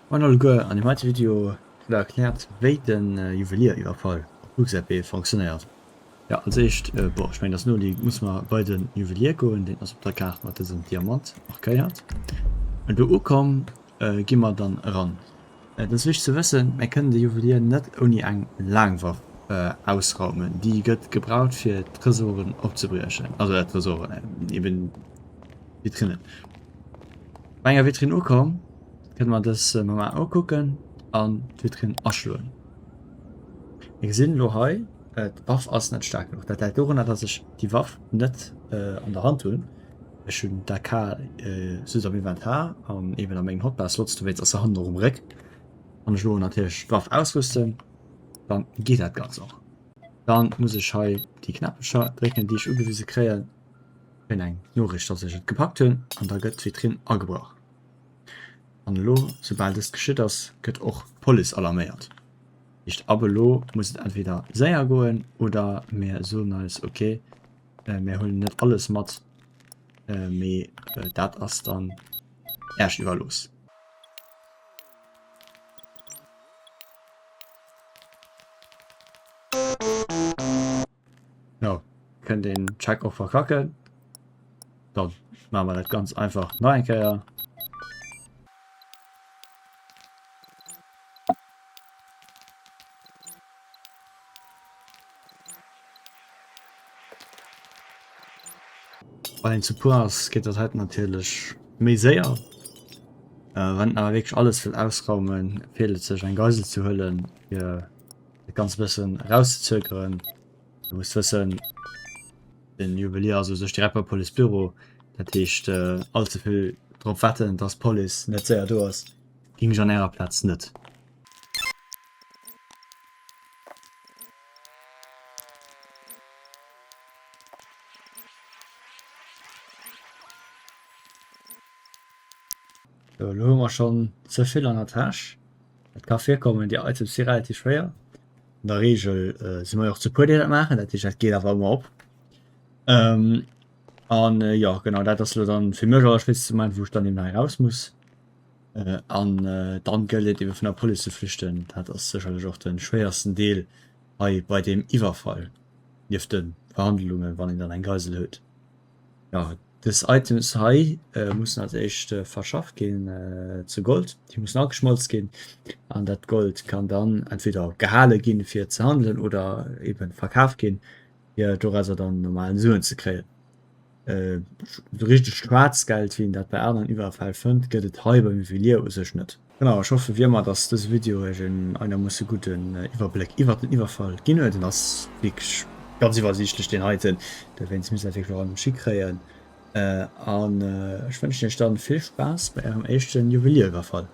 Moin alleguer, an deem heite Video kritt der erkläert wéi den Juwelier-Iwwerfall op LuxRP fonctionnéiert. Jo, als éischt, bon ech mengen dat ass noliegend, musse mer bei den Juwelier goen, deen ass op der Kaart mat dësem Diamant markéiert. An do ukomm gi mer dann eran. Et ass wichteg ze wëssen, mer kënnen de Juwelier net ouni eng Laangwaff ausraumen, déi gëtt gebraucht fir Tresoren opzebriechen, also Tresoren, eben Vitrinnen. Bei enger Vitrinn ukomm, kënne mer dës normal ukucken an d'Vitrinn aschloen. Mir gesinn elo hei, d'Waff ass net staark genuch. Dat läit dorunner, dass ech déi Waff net an der Hand hunn. Ech hunn d'AK just am Inventar an eben a mengem Hotbar-Slots, dowéinst ass se hannen och um Réck. Wann ech elo natierlech d'Waff ausrüsten, dann geet dat Ganz och. Dann muss ech hei déi Knäppecher drécken, déi ech ugewise kréien. Kréien eng Noriicht, dass ech et gepackt hunn an da gëtt d'Vitrinn agebrach. An elo, soubal dëst geschitt ass, gëtt och d'Police alarméiert. Heescht, ab elo muss et entweder séier goen oder mir soen eis, ok, mir huelen net alles mat, mee dat ass dann Äech iwwerlooss. Jo, kënnt een Check och verkacken. Dann maache mer dat ganz einfach nach eng Kéier. Wann een zu puer ass, geet dat heiten natierlech méi séier. Wann een awer wierklech alles wëll ausraumen, empfielt et sech eng Geisel ze huelen, fir dat Ganzt e bëssen erauszezögeren. Du muss wëssen, den Juwelier ass u sech direkt beim Policebüro, dat heescht all ze vill drop wetten, dass d'Police net séier do ass, géing ech an ärer Plaz net. Sou, elo hu mer schonn ze vill an der Täsch. Et ka virkommen, déi Items si relativ schwéier. An der Reegel si mer jo och zu puer, déi dat maachen, dat heescht, dat geet awer ëmmer op. An jo, genau, dat ass elo dann fir mech allerspéitstens de Moment, wou ech dann eben hei raus muss. An dann gëllt et ebe vun der Police ze flüchten. Dat ass sécherlech och de schwéiersten Deel hei bei deem Iwwerfall, nieft de Verhandlungen, wann een dann eng Geisel huet. Jo, dës Items hei mussen als éischt verschafft ginn zu Gold. Déi mussen ageschmolz ginn an dat Gold kann dann entweder gehale ginn fir ze handelen oder eben verkaf ginn fir dorauser dann normal Suen ze kréien. Esou richtegt Schwaarzgeld wéi een dat bei aneren Iwwerfäll fënnt gëtt et hei beim Juwelier u sech net. Genau, ech hoffe wéi ëmmer dass dëse Video iech en einermoosse gudden Iwwerbléck iwwert den Iwwerfall ginn huet. En ass wierklech ganz iwwersiichtlech deen heiten, dowéinst misst dat wierklech och an den Schick kréien. An ech wënschen iech dann vill Spaass bei ärem éischten Juwelieriwwerfall.